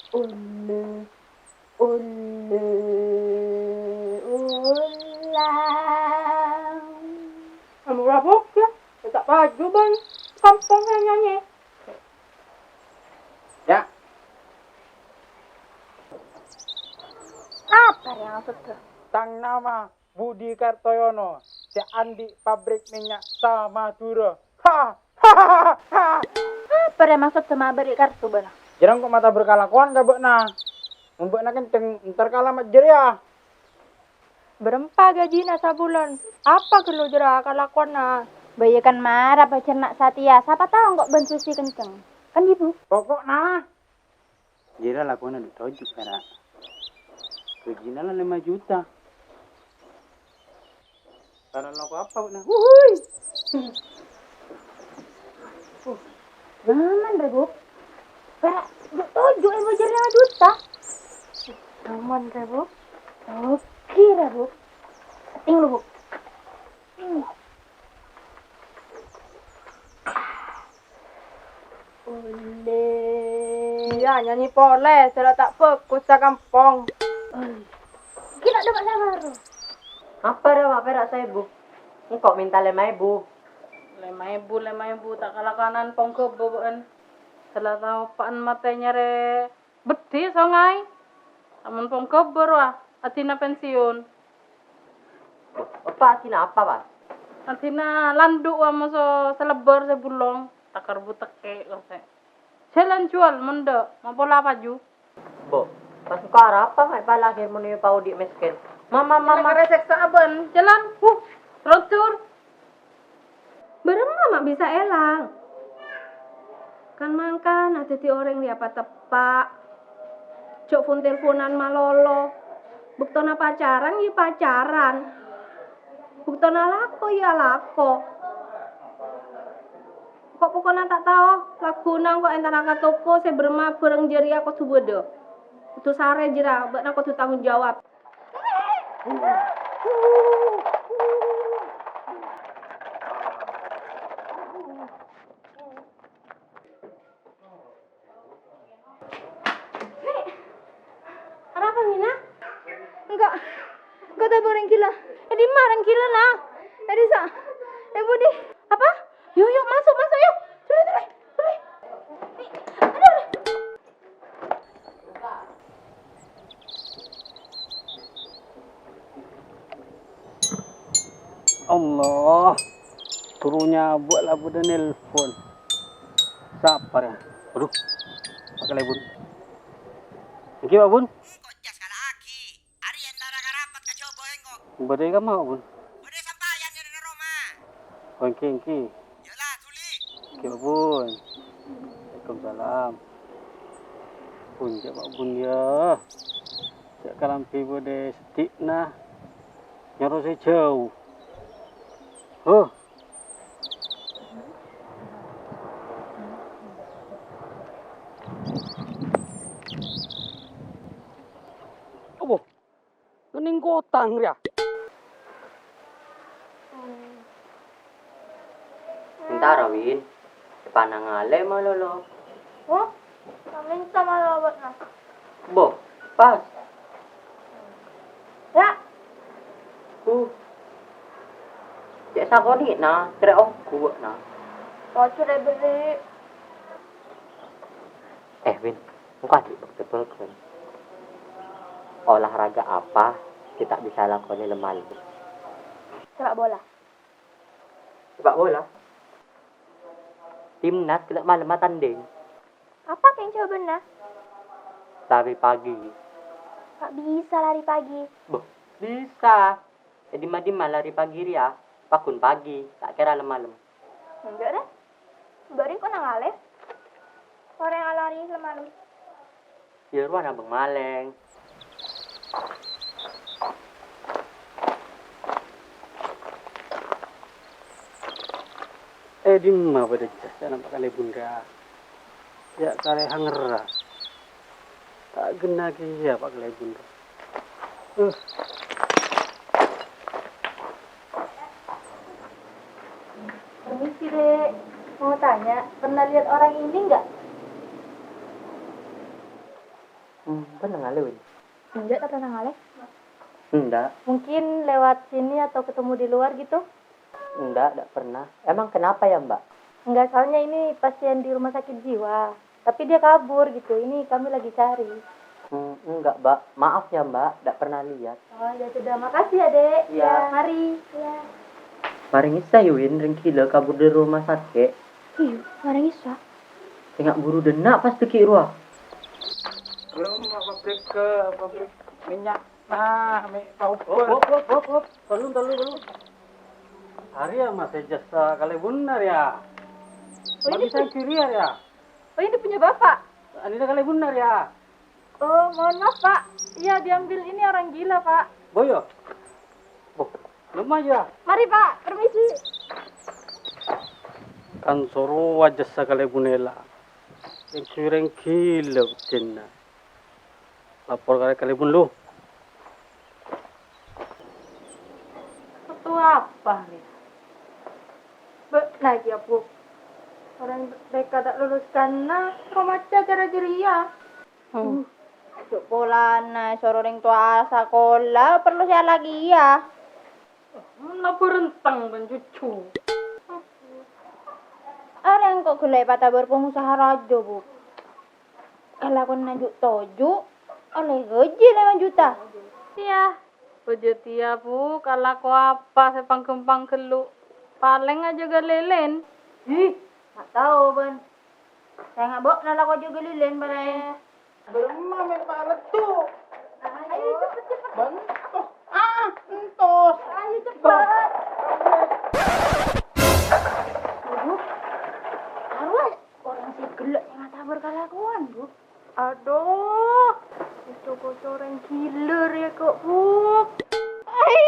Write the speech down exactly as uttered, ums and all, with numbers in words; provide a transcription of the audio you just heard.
Olle, olle, olang. Anu rabok ya, tak baju bang, kampung yang nyanyi. Ya. Apa yang maksudnya? Tang nama Budi Kartoyono, sè andi' pabrik mènnya' Samadhurâ. Ha, ha, ha, ha, ha. Apa rè maksod sè mabâri' kartu bâ'na? Jhârâng kok matabâr kalakowan ka bâ'na. Mon bâ'na kenceng, entar ka alamat jârèya. Bârâmpa gajina sabulân? Apa ghâllu jârèya kalakowanna? Bâ iyâ kan mara bâjâna satèya, sapa tao engko' bân Susi kenceng. Kan gitu? Poko'na, Jârèya lakona dhu' toju', Kara. Gajina la lèma juta. Kara lako apa, bâ'na? Wuhui! Nyaman, rè, Bu. Pèra' dhu' toju', èbâjâr lèma juta. Nyaman, rè, Bu. Oke, rè, Bu. Ting lu, Bu. Olle. Iyâ, nyanyi polè, sè la ta' bhâghus sakampong. Gila, dâpa' sawaro. Apa rè, Mak, pèra' saèbu? Engko' mènta lèma èbu. Lèma èbu, lèma èbu, ta' kala-kanan pong ghâbâ bâ'ân. Sè la tao pa'an matè nyarè Beddhi songay. Amun pong ghâbâ rowa, adina pensiun. Loh, Eppa adina apa, Pak? Adina landhu' wa moso salebbâr sè bulong, takar butekke' kose. Jalan jual, mon dâ', mapola paju. Bo, pas engko' arapa, Mak, Eppa lahir mon èpaodi' mesken? Mama, mama. Kare seksa abân, jalan, huh, roncur. Bârâmma ma' bisa èlang? Kan-mangkana dhâddhi orèng rèya pateppa'. Jhâ' pon-telponan malolo. Bâktona pacaran, yâ pacaran. Bâktona alako, yâ alako. Ko'-pokona ta' tao, lagghuna engko' entara ka toko sè bârâmma bhârâng jârèya kodhu bâdâ. Kodhu sarè jârèya, bâ'na kodhu tanggung jawab. Arapa, Mina? Engko', engko' taba orèng ghilâ. È dimma orèng ghilâ, na? È dissa'. È budi? Apa? Yu, yu, masuk, masuk, yu. Sule, sule, sule. Aduh, aduh. Allah, turu nyabâ' la bâdâ nelpon. Sapa rèya? Aduh, Pak Kalèbun. Èngghi, Pak Bun. Engko' jhâ' skala'aghi. Arè entara ka rapat ka Jobo engko'. Bâdâ è kamma, Pak Bun? Bâdâ sampèyan è dâlem roma. Oh, èngghi, èngghi. Yâ la, dhuli. Èngghi, Pak Bun. Waalaikumsalam. Bun, jhâ', Pak Bun, yâ. Jhâ' kalambhi bâdâ è seddi'na. Nyoro sè jhâu. Huh. Apa? Ngenning kotang rèya. Entara, Win. Èpanangalè malolo. Wah, maminta malolo bâ'na. Bo, pas. Ya. Uh. Cè' sakonè'na, kèrè ongghu bâ'na. Kok sudah beri. Eh, Win, engko' andi' bâkto bâlâghân. Olahraga apa sè ta' bisa èlakonè lem-malem? Sepak bola. Sepak bola? Timnas gellâ' malem atanding. Apa kèng jawabânna? Lari pagi. Ta' bisa lari pagi. Boh, bisa. È dimma-dimma lari pagi rèya, paggun pagi, ta' kèra lem-malem. Enjâ', rè. Bâri' kok nangalè. Orèng alari lem-malem. Yâ, rowa nabâng malèng. È dimma bâdâ jhâ' nampa kalèbun rèya? Yâ, kalè hangerra. Ta' ghenna kèya, Pa' Kalèbun. Uh. Ya, pernah lihat orang ini nggak? Hmm, pernah ngale, Win? Enggak, tak pernah ngale. Enggak. Mungkin lewat sini atau ketemu di luar gitu? Enggak, enggak pernah. Emang kenapa ya, Mbak? Enggak, soalnya ini pasien di rumah sakit jiwa. Tapi dia kabur gitu. Ini kami lagi cari. Hmm, enggak, Mbak. Maaf ya, Mbak. Enggak pernah lihat. Oh, ya sudah. Makasih ya, Dek. Iya. Ya, mari. Iya. Marèng issa, Win, rèng ghilâ kabur dâri roma sakè'. Iyâ, marèng issa. Sènga' buru dâ' enna' pas dâgghi' rowa. Belum pabrik ke pabrik minyak. Nah, mi' Hop, hop, hop, hop, hop. Tolong, tolong, tolong. Arèya masè jhâssa kalèbunna rèya. Oh, ini Bagi pun- sangkiri arèya. Oh, ini punya Bapak? Anèka kalèbunna rèya. Oh, mohon maaf, Pak. Iya, diambil ini orang gila, Pak. Boyo. Boh, lemma ya. Mari, Pak. Permisi. Kan soro aja sakalèbun èla. Rèng-rèng ghilâ bhâdhânna. Lapor ka kalèbun lu. Waktu apa nih? Bâ'na kèya, Bu. Orèng T K ta' lulus kana, soro maca cara jârèya. Hmm. Jhâ' polana soro rèng towa asakola, parlo sè alakèya. Monna bhârenteng bân cucu. Arèya engko' ghellâ' èpatabâr pangusaha rajâ, Bu. Kalakowanna ju'-toju', ollè ghâji lèma juta. Iyâ, bâjâ tèya, Bu, kalako apa sè pang-ghâmpang ghellu'? Palèng ajâgâ lilin. Ih, ta' tao, bân. Sènga' bâ'na lako jâgâ lilin, palèng. Bârâmma mè' paletto? Ayo, cepet, cepet. Bân, oh, ah, entos. Ayo, cepet. Aduh, arwah, orèng sè ghellâ' sè ngatabâr kalakowan, Bu. Aduh, koco-koco orèng ghilâ rèya kok, Bu. Ai,